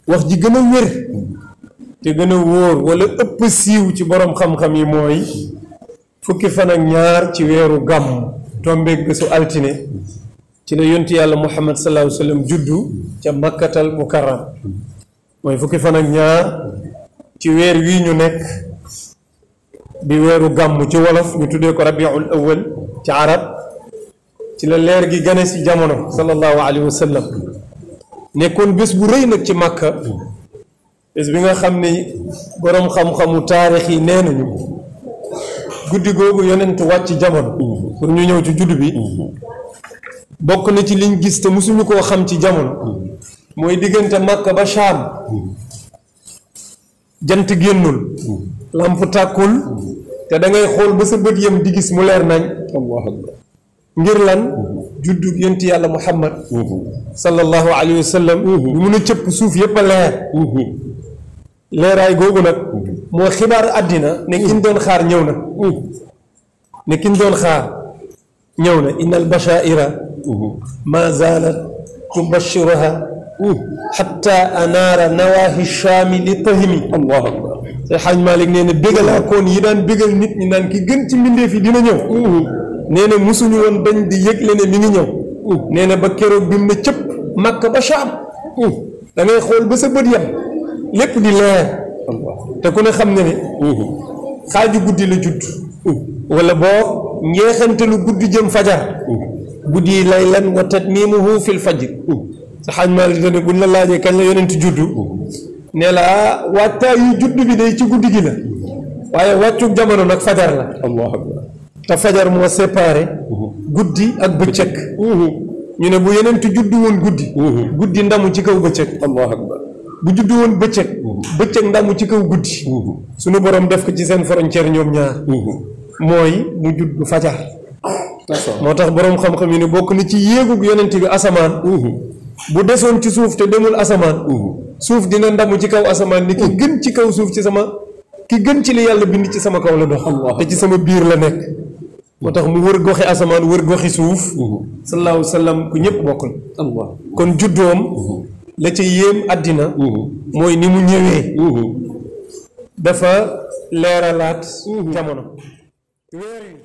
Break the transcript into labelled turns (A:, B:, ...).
A: wax ji gën a wér te gën a wóor wala ëpp siiw ci borom xam-xam yi mooy fukki fan ak ñaar ci weeru gàmm tombeeg bésu altine ci la yonti yàlla muhammad sallallahu alayhi wa sallam juddu ca makkatal mukarram mooy fukki fan ak ñaar ci weer wii ñu nekk di weeru gàmm ci wolof ñu tuddee ko rabiul awwal ci arab ci la leer gi gane si jamono sallallahu alayhi wa sallam nekkoon bés bu rëy nag ci màkka bés bi nga xam ne boroom xam-xamu taarix yi nee nañu guddi googu yonent wàcc jamono pour ñu ñëw ci judd bi bokk na ci liñ gis te musuñu koo xam ci jamono mooy diggante màkka ba Shaam jant génnul lamp tàkkul te da ngay xool ba sa bët yam di gis mu leer nañ ngir lan juddu yonti yàlla muhammad sallallahu alayhi wa sallam bi mun a cëpp suuf yépp a leer leeraay googu nag moo xibaar àddina ne kin doon xaar ñëw na ne kin doon xaar ñëw na inna al bashaira ma zalat tubashiruha xatta anaara nawaahi shaami li tahimi allahu akbar te xaaj Malik nee na bégalaa koon yi daan bégal nit ñi naan ki gën ci mbindeef yi dina ñëw nee na musuñu woon dañ di yëgle ne mi ngi ñëw nee na ba keroog bi mu ne cëpp Makka ba Shaam da ngay xool ba sa bët yam lépp di leer te ku ne xam ne ne xaaju guddi la judd wala boo njeexantalu guddi jëm fajar guddi laylan wa tatmimuhu fil fajr sa xaaj Maalik ne buñ la laajee kañ la yonent juddu ne la waajtaay yu judd bi day ci guddi gi la waaye wàccu jamono nag fajar la allahu akbar te fajar moo séparé guddi ak bëccëg ñu ne bu yonent juddu woon guddi guddi ndamu ci kaw bëccëg allahu akbar bu juddu woon bëccëg bëccëg ndamu ci kaw guddi suñu borom def ko ci seen frontière ñoom ñaar mooy mu judd fajar moo tax borom xam-xam yi ne bokk na ci yéegug yonent bi asamaan bu desoon ci suuf te demul asamaan suuf dina ndamu ci kaw asamaan ni ki gën ci kaw suuf ci sama ki gën ci li yàlla bind ci sama kaw la dox te ci sama biir la nekk moo tax mu wër goxi asamaan wër goxi suuf sallallahu alayhi wa sallam ku ñëpp bokkul kon juddoom la ca yéem àddina mooy ni mu ñëwee dafa leeralaat jamono weer yi